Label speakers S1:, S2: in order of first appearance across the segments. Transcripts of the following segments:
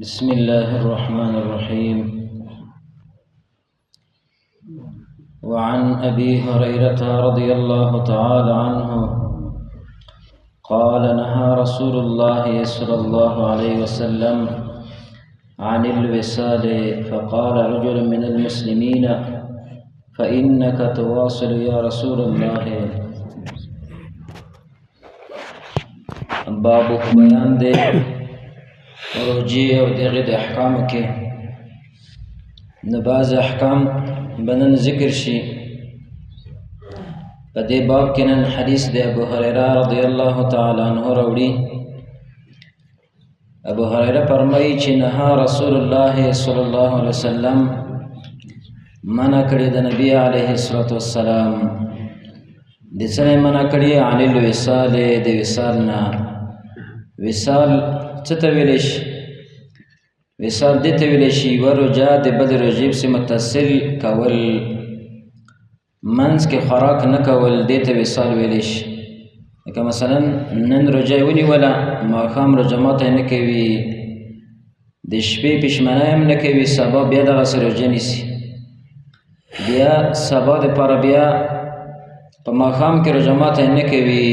S1: بسم الله الرحمن الرحيم. وعن أبي هريرة رضي الله تعالى عنه قال نهى رسول الله صلى الله عليه وسلم عن الوصال، فقال رجل من المسلمين فإنك تواصل يا رسول الله. باب بیان دے روجی او دغه د احکامو کې نو بعض احکام بنن ذکر شي. په دې باب کې نن حدیث د ابو هريره رضی الله تعالی عنہ راوړي. ابو هريره فرمایي چې نهى رسول الله صلی الله علیه وسلم، منع کړی د نبی علیه الصلاة والسلام د څه نه منع کړی؟ عن الوصال، د وصال نه. وصال څه ته ویلی شي؟ وصال دې ته ویلی شي یوه روژه د بلې روژې پسې متصل کول، منځ کې خوراک نه کول، دې ته وصال ویلی شي. لکه مثلا نن روژه یې ونیوله، ماښام روژه ماته نه کوي، د شپې پښمنه هم نه کوي، سبا بیا دغسې روژه نیسي، بیا سبا دپاره بیا په ماښام کې روژه ماته نه کوي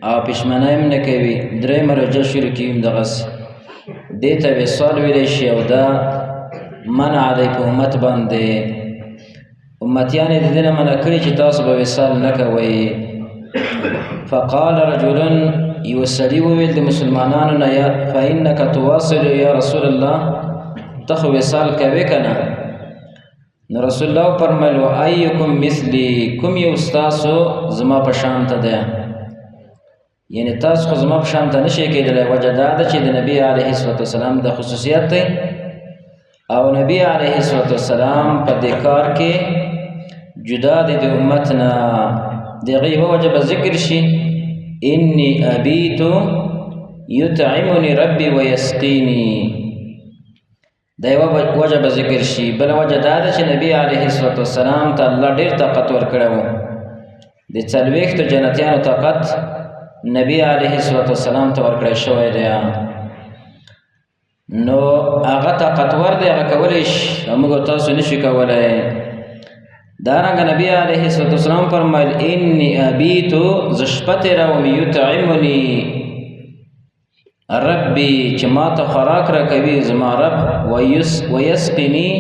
S1: او پښمنه هم نه کوي، درېیمه روژه شروع کوي هم دغسې. دې ته وصال ویلی شي او دا منع دی په امت باندې. امتیان یې د دې نه منع کړي چې تاسو به وصال نه کوئ. فقال رجل، یو سړي وویل د مسلمانانو نه، یا فإنک تواصل یا رسول الله، ته خو وصال کوې که نه؟ نو رسول الله وفرمیل و ایکم مثلی، کوم یو ستاسو زما په شان ته دی؟ یعنی تاسو خو زما په شان ته نشئ کېدلی. وجه دا ده چې د نبی علیه الصلاة والسلام د خصوصیت دی او نبی علیه الصلاة والسلام په دې کار کې جدا دی د امت نه. د هغې یوه وجه به ذکر شي، انی ابیت یطعمنی ربی ویسقینی، دا یوه وجه به ذکر شي. بله وجه دا ده چې نبی علیه الصلاة والسلام ته الله ډېر طاقت ورکړی و، د 40 جنتیانو طاقت نبی علیه الصلاة والسلام ته ورکړی شوی دی. نو هغه طاقتور دی، هغه کولی شي، موږ تاسو نشو کولی. دارنګه نبی علیه الصلاة والسلام فرمایل انی ابیتو، زه شپه تېروم، یطعمني ربي، چې ما ته خوراک راکوي زما رب، ویسقني،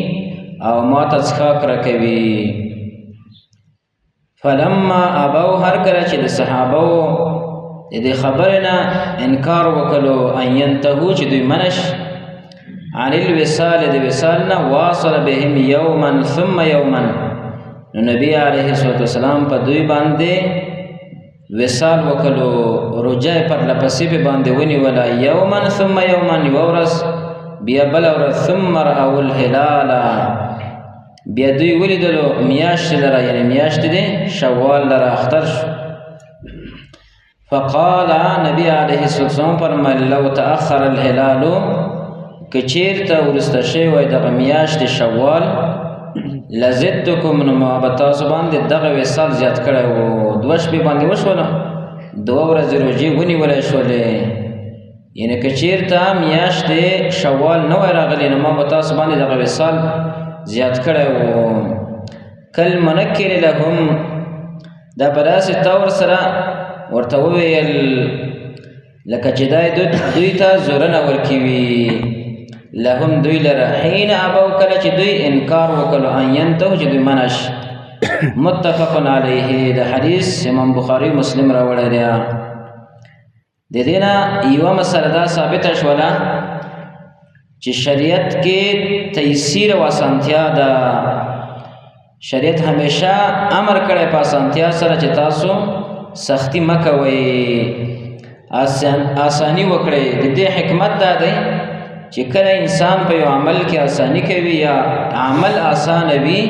S1: او ما ته څښاک راکوي. فلما ابو، هر کله چې د صحابو د دې خبرې نه انکار وکړو، ان ینتهو، چې دوی منش عن الوصال، د وصال نه، واصل بهم یوما ثم یوما، نو نبی علیه الصلاة والسلام په دوی باندې وصال وکړو، روژه یې پرله پسې پې باندې ونیوله، یوما ثم یوما، یوه ورځ بیا بله ورځ، ثم رأوا الهلال، بیا دوی ولیدلو میاشتې لره، یعنې میاشتې دې شوال لره اختر شو. فقال، نبی علیه الصلاة والسلام فرمایل لو تأخر الهلال، که چیرته وروسته شوی وای دغه میاشتې شوال، لزدتکم، نو ما به تاسو باندې دغه وصال زیات کړی و. دوه شپې باندې وشوله، دوه ورځې روژې ونیولی شولې، یعنې که چیرته میاشتې شوال نه وای راغلی نو ما به تاسو باندې دغه وصال زیات کړی و. کالمنکر لهم، دا په داسې طور سره ورته وویل لکه چې دا دوی ته زورنه ورکوي. لهم، دوی لره، حین ابو، کله چې دوی انکار وکړو، ان ینتهو، چې دوی منع شي. متفق علیه، د حدیث امام بخاری مسلم راوړی دی. د دې نه یوه مسله دا ثابته شوله چې شریعت کې تیسیر او اسانتیا ده. شریعت همیشه امر کړی په اسانتیا سره چې تاسو سختی مه کوئ، آسانی وکړئ. د دې حکمت دا دی چې کله انسان په یو عمل کې آسانی کوي یا عمل آسانه وي،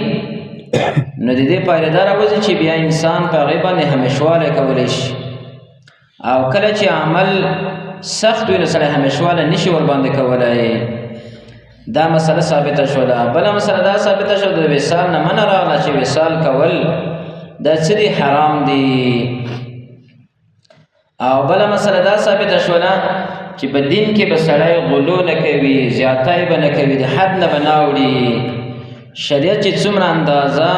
S1: نو د دې پایله دا راوځي چې بیا انسان په هغې باندې همېشوالی کولی شي. او کله چې عمل سخت وي نو سړی همېشوالی نشي ورباندې کولی. دا مسله ثابته شوله. بله مسله دا ثابته شوله، د وصال نه منع راغله چې وصال کول دا څه دي؟ حرام دي. او بله مسله دا ثابته شوله چې په دین کې به سړی غلو نه کوي، زیاتی به نه کوي، د حد نه به نه اوړي. شریعت چې څومره اندازه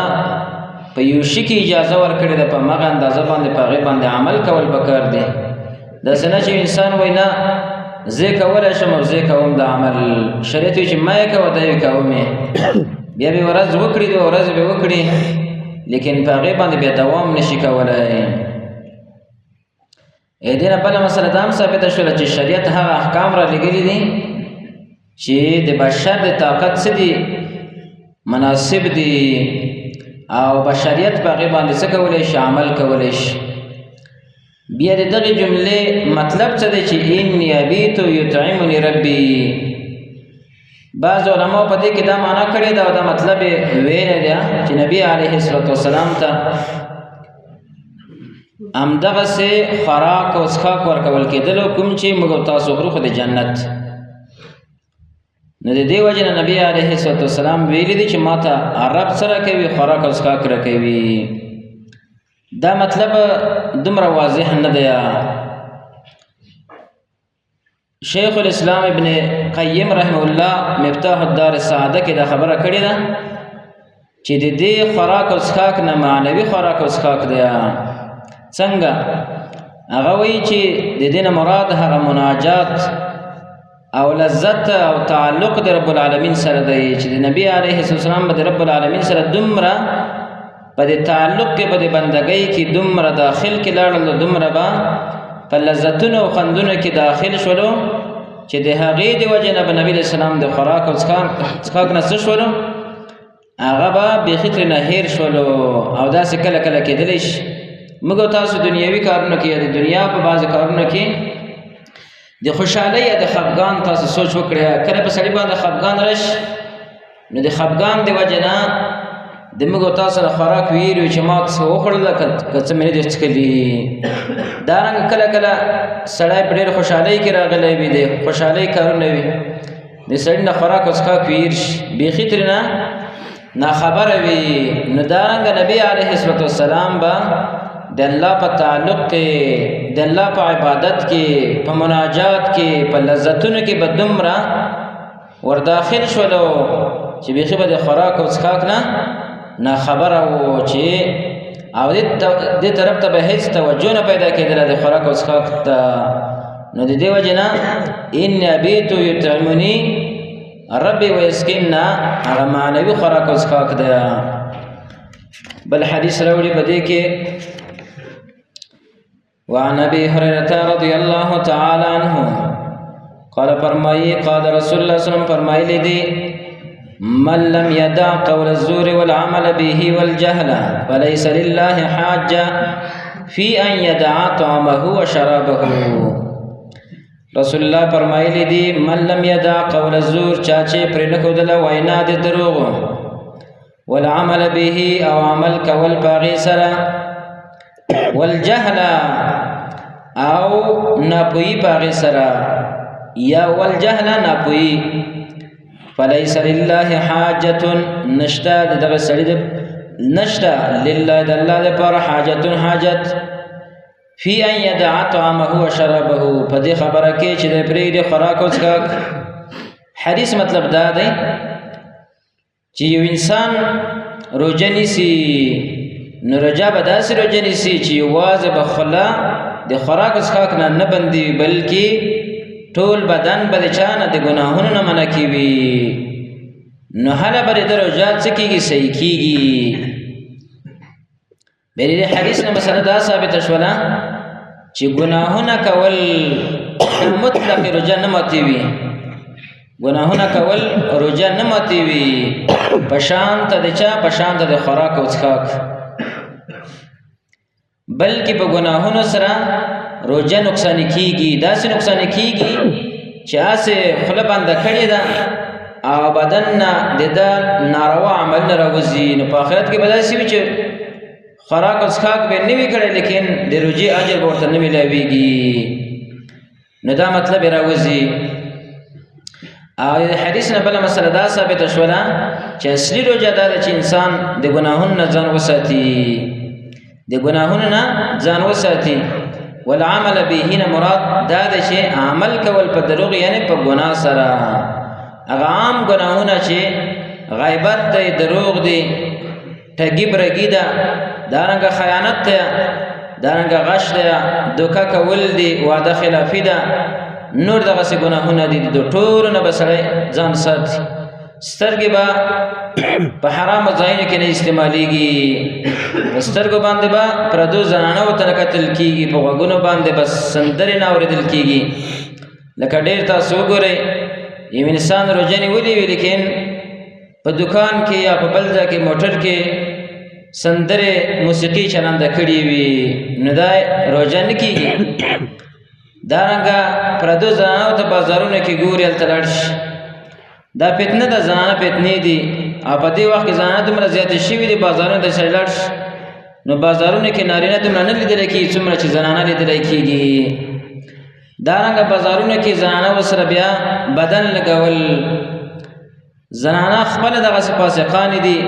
S1: په یو شي کې اجازه ورکړې ده، په هغه اندازه باندې په هغې باندې عمل کول پکار دی. داسې نه چې انسان وایي نه زه کولی شم او زه کوم دا عمل، شریعت وایي چې مه یې کوه، دا یې کوم یې، بیا به ورځ وکړي، دوه ورځې به وکړي، لیکن په هغې باندې بیا دوام نشي کولی. دې نه بله مسله دا هم ثابته شوله چې شریعت هغه احکام را لېږلي دي چې د بشر د طاقت څه دي، مناسب دي، او بشریت په هغې باندې څه کولی شي، عمل کولی شي. بیا د دغې جملې مطلب څه دی چې انی ابیت یطعمني ربي؟ بعض علماء په دې کې دا معنا کړې ده او دا مطلب یې ویلی دی چې نبی علیه الصلاة والسلام ته همدغسې خوراک او څښاک ورکول کېدلو کوم چې موږ او تاسو خورو، خو د جنت. نو د دې وجې نه نبی علیه الصلاة والسلام ویلي دي چې ما ته رب څه راکوي، خوراک او څښاک راکوي. دا مطلب دومره واضح نه دی. شیخ الاسلام ابن قیم رحمه الله مفتاح الدار السعاده کې دا خبره کړې ده چې د دې خوراک او څښاک نه معنوي خوراک او څښاک دی. څنګه؟ هغه وایي چې د دې نه مراد هغه مناجات او لذت او تعلق د رب العالمین سره دی چې د نبی علیه السلام به د رب العالمین سره دومره په دې تعلق کې، په دې بندګۍ کې دومره داخل کې لاړل، دومره به په لذتونو او خوندونو کې داخل شولو چې د هغې د وجې نه به نبی علیه السلام د خوراک او څښاک نه څه شولو، هغه به بیخي ترېنه هېر شولو. او داسې کله کله کېدلی شي موږ او تاسو دنیوي کارونو کې یا د دنیا په بعضې کارونو کې د خوشحالۍ یا د خفګان تاسو سوچ وکړئ، کله په سړي باندې خفګان راشي نو د خفګان د وجې نه د موږ او تاسو نه خوراک ویلو چې ما څه وخوړله که څه مې نه دي څښلي. دارنګه کله کله سړی په ډېر خوشحالۍ کې راغلی وي، د خوشحالۍ کارونه وي، د سړي نه خوراک او څښاک ویر شي، بیخي ترېنه ناخبره وي. نو دارنګه نبی علیه الصلاة والسلام به د الله په تعلق کې، د الله په عبادت کې، په مناجات کې، په لذتونو کې به دومره ورداخل شولو چې بیخي به د خوراک او څښاک نه ناخبره وو، چې او دې طرف ته به هېڅ توجه نه پیدا کېدله د خوراک او څښاک ته. نو د دې وجې نه ان ابیت یطعمني ربي ویسکنا هغه معنوي خوراک او څښاک دی. بل حدیث راوړي په دې کې، وعن ابي هريره رضي الله تعالى عنه قال فرمایي، قال رسول الله صلی الله علیه وسلم فرمایلی دي، من لم يدع قول الزور والعمل به والجهل فليس لله حاجة في أن يدع طعامه وشرابه. رسول الله فرمایلی دي، من لم يدع قول الزور، چا چې پرې نه ښودله وینا د دروغو، والعمل به او عمل کول په هغې سره، والجهل او ناپوهي په هغې سره، یا والجهل ناپوهي، فلیس لله حاجة، نشته د دغه سړي نشته لله د الله دپاره حاجة حاجت فی ان یدع طعامه وشرابه، په دې خبره کې چې دی پرېږدي خوراک او څښاک. حدیث مطلب دا دی چې یو انسان روژه نیسي، نو روژه به داسې روژه نیسي چې یوازې به خوله د خوراک او څښاک نه نه بندي، بلکې ټول بدن به د چا نه د ګناهونو نه منع کوي. نو هله به د روژه څه کېږي، صحیح کېږي. بیا د دې حدیث نه مسله دا ثابته شوله چې ګناهونه کول مطلق روژه نه ماتوي، ګناهونه کول روژه نه ماتوي، په شان ته د چا، په شان ته د خوراک او څښاک، بلکې په ګناهونو سره روژه نقصان کیږي. داسې نقصان کیږي چې هسې خوله بنده کړې ده او بدن نه د ده ناروا عملونه راوځي. نو په آخرت کې به داسې وي چې خوراک او څښاک به نه وي کړی، لیکن د روژې اجر به ورته نه میلاویږي. نو دا مطلب یې راوځي. او د حدیث نه بله مسله دا ثابته شوله چې اصلي روژه دا ده چې انسان د ګناهونو نه ځان وساتي، د ګناهونو نه ځان وساتي. والعمل به نه مراد دا دی چې عمل کول په دروغ، یعنی په ګناه سره. هغه عام ګناهونه چې غیبت دی، دروغ دی، ټګي برګي ده، دارنګه خیانت ده، دارنګه غش ده، دوکه کول دي، وعده خلافي ده، نور دغسې ګناهونه دي، د ټولو نه به سړی ځان ساتي. سترګې به په حرامو ځایونو کې نه استعمالیږي، په سترګو باندې به پردو زنانو ته نه کتل کېږي، په غوږونو باندې به سندرې نه اورېدل کېږي. لکه ډېر تاسو وګورئ، یو انسان روژه نیولې وي، لیکن په دکان کې یا په بل ځای کې موټر کې سندرې موسیقي چلنده کړې وي، نو دا روژه نه کېږي. دارنګه پردو زنانو ته بازارونو کې ګوري، هلته لاړ شي، دا فتنه ده، زنانه فتنې دي. او په دې وخت کې زنانه دومره زیاتې شوي دي، بازارونو ته سړی لاړ شي، نو بازارونو کې نارینه دومره نه لیدلی کېږي څومره چې زنانه لیدلی کېږي. دارنګه بازارونو کې زنانه ورسره بیا بدن لګول، زنانه خپله دغسې فاسقانې دي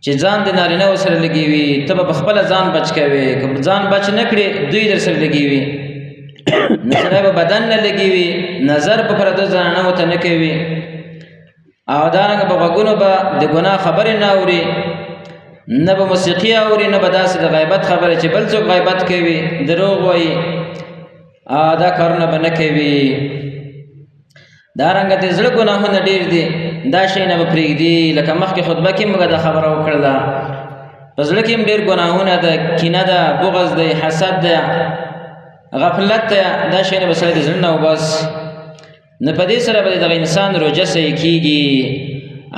S1: چې ځان د نارینه ورسره لګوي، ته به په خپله ځان بچ کوې، که ځان بچ نه کړې دوی در سره لګوي، نو سړی به بدن نه لګوي، نظر به پردو زنانو ته نه کوي، او دارنګه په غوږونو به د ګناه خبرې نه اوري، نه به موسیقي اوري، نه به داسې د غیبت خبرې چې بل څوک غیبت کوي، دروغ وایي، دا کارونه به نه کوي. دارنګه د زړه ګناهونه ډېر دي، دا شی نه به پرېږدي. لکه مخکې خطبه کې موږ دا خبره وکړله، په زړه کې هم ډېر ګناهونه ده، کینه ده، بغض دی، حسد ده، غفلت ده، دا شی نه به سړی د زړه نه وباسي. نو په دې سره به دغه انسان روژه صحیح کېږي.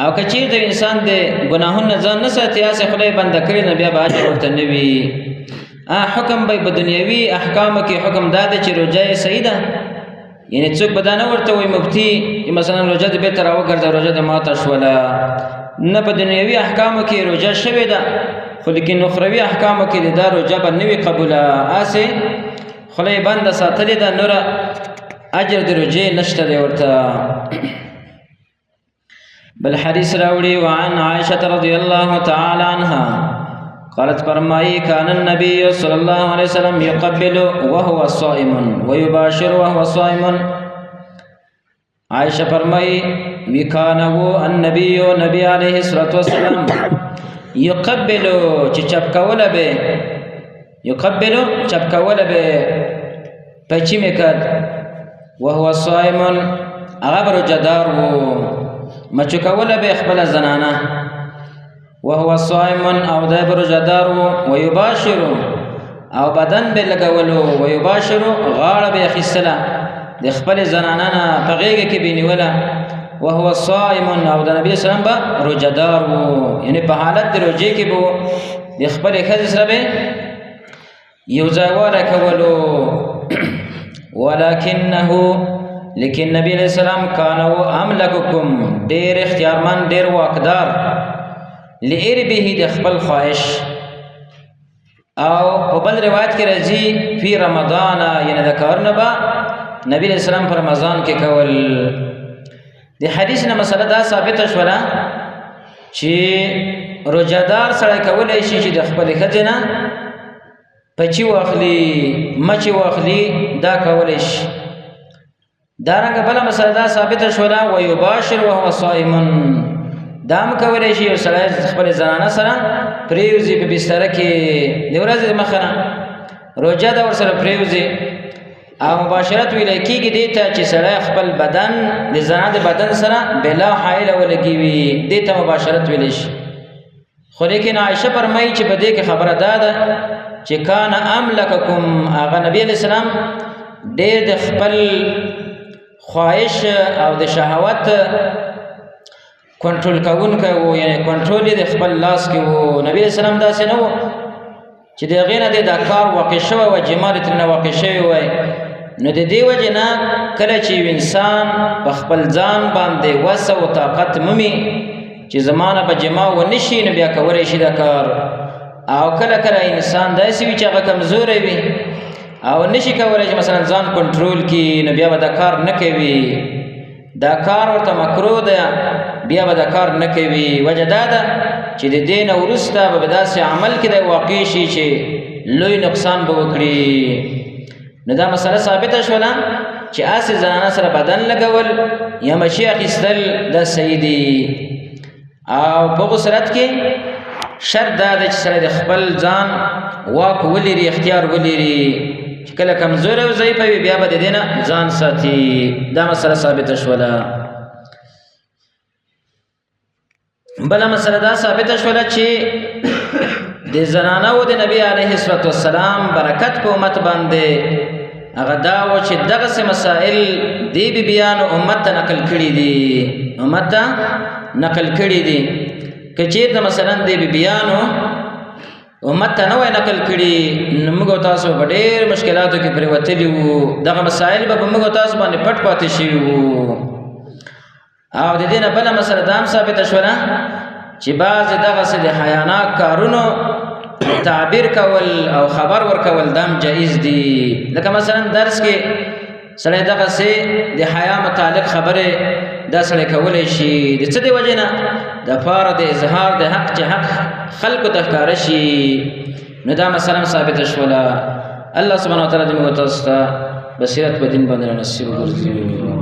S1: او که چېرته انسان د ګناهونو ځان نه ساتي، هسې خوله یې بنده کړې، نو بیا به اجر ورته نه وي. حکم به په دنیوي احکامو کې حکم دا دی چې روژه یې صحیح ده، یعنی څوک به دا نه ورته وایي مفتي چې مثلا روژه دې بېرته راوګرځه، روژه دې ماته شوله. نه، په دنیوي احکامو کې روژه شوې ده، خو لیکن اخروي احکامو کې دا روژه به نه وي قبوله، هسې خوله یې بنده ساتلې ده، نوره اجر د روژې نشته دی ورته. بل حدیث راوړي، وعن عائشة رضی الله تعالی عنها قالت فرمایي كان النبي صلى الله عليه وسلم يقبل وهو صائم ويباشر وهو صائم. عائشة فرمایي وکان وو النبي نبی علیه الصلاة والسلام يقبل چې چپ کوله به، يقبل چپ کوله به پچی میکد، وهو صائم هغه به روژهدار وو، مچو کوله به خپله زنانه، وهو صائم او دی به روژهدار وو، ویباشر او بدن به لګولو، ویباشر غاړه به یې اخیستله د خپلې زنانه نه، په غېږه کې به یې نیوله، وهو صائم او د نبي اسلام به روژهدار وو، یعنې په حالت د روژې کې به د خپلې ښځې سره به یو ځایوالی کولو. ولکنه لیکن نبی علیہ السلام کان و املککم ډیر اختیارمن، ډیر واکدار، لئربه د خپل خواهش. او په بل روایت کې راځي فی رمضان، یعنی د کارونه به نبی علیہ السلام په رمضان کې کول. د حدیث نه مسله دا ثابته شوله چې روژهدار سړی کولی شي چې د خپلې ښځې نه پچی واخلي، مچې واخلي، دا کولی شي. دارنګه بله مسله دا ثابته شوله ویباشر وهو صائم، دا هم کولی شي یو سړی خپلې زنانه سره پرېوځي په بستره کې د ورځې د مخه نه روژه ده ورسره پرېوځي، او مباشرت ویل کېږي دې ته چې سړی خپل بدن د زنانه د بدن سره بلا حایله ولګوي، دې ته مباشرت ویلی شي. خو لیکن عایشه فرمایي چې په دې کې خبره دا ده چې کان املککم، هغه نبی علیه السلام ډېر د خپل خواهش او د شهوت کنټرول کوونکی وو، یعنی کنټرول یې د خپل لاس کې وو. نبی علیه السلام داسې نه وو چې د هغې نه دې دا کار واقع شوی وای، جماع دې ترېنه واقع شوی وای. نو د دې وجې نه کله چې یو انسان په خپل ځان باندې وسه او طاقت مومي چې زمانه به جماع ونه شي، نو بیا کولی شي دا کار. او کله کله انسان داسې وي چې هغه کمزوری وي او نشي کولی چې مثلا ځان کنټرول کړي، نو بیا به دا کار نه کوي، دا کار ورته مکروه ده، بیا به دا کار نه کوي. وجه دا ده چې د دې نه وروسته به داسې عمل کې دی واقع شي چې لوی نقصان به وکړي. نو دا مسله ثابته شوله چې هسې زنانه سره بدن لګول یا مشي اخیستل دا صحیح دي. او په هغه صورت کې شرط دا دی چې سړی د خپل ځان واک ولري، اختیار ولري، چې کله کمزوری او ضعیفه وي بیا به د دې نه ځان ساتي. دا مسله ثابته شوله. بله مسله دا ثابته شوله چې د زنانو د نبی علیه الصلاة والسلام برکت په امت باندې هغه دا و چې دغسې مسائل دې بیبیانو امت ته نقل کړي دي، امت ته نقل کړي دي. که چېرته مثلا دې بیبیانو امت ته نه وای نقل کړي نو موږ تاسو په ډېر مشکلاتو کې پرېوتلي وو، دغه مسائل به په موږ تاسو باندې پټ پاتې شوي وو. او د دې نه بله مسله دا هم ثابته شوله چې بعضې دغسې د حیاناک کارونو تعبیر کول او خبر ورکول دا هم جایز دي. لکه مثلا درس کې سړی دغسې د حیا متعلق خبرې دا سړی کولی شي، د څه د وجې نه؟ دپاره د اظهار د حق چې حق خلکو ته ښکاره شي. نو دا مسله هم ثابته شوله. الله سبحانه وتعالی دې موږ تاسو ته بصیرت په دین باندې نصیب وګرځي.